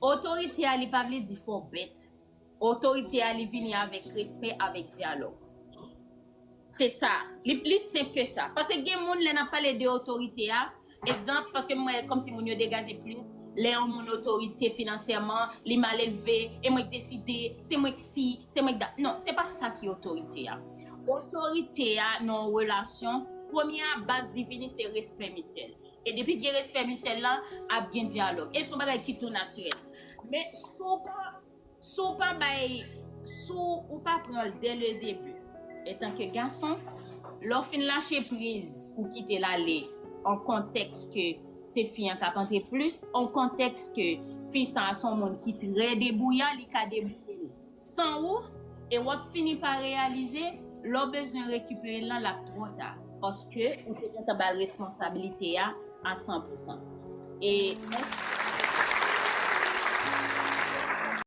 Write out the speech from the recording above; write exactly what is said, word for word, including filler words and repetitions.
Otorite a, li pa vle di fò bèt. Otorite a, li vini avèk respè, avèk dyalòg. Se sa. Li pli senp ke sa. Paske gen moun, lè n ap pale de otorite a, egzanp, paske m wè kòmsi moun yo degaje plis, lè yon moun otorite finansyèman, li mal elve, e mwen k deside, se mwen k si, se mwen k da. Non, se pa sa ki otorite a. Otorite a, nan yon relasyon, premye a, baz li vini, se respè mityèl. E depi gen respè mityèl la, ap gen dyalòg. E se yon bagay ki tou natirèl. Men si w pa, si w pa bay, si w pa pran l dès le début, etanke gason, lè w fin lache priz, ou kite l ale an kontèks ke se fi an k ap antre plis, an kontèks ke fi sa a se yon moun ki trè debouya, li ka debouye l san ou, e w ap fini pa reyalize, lè w bezwen rekipere l lan, l ap twò ta. Paske ou te gentan ba l responsabilite a a san pou san. E, men,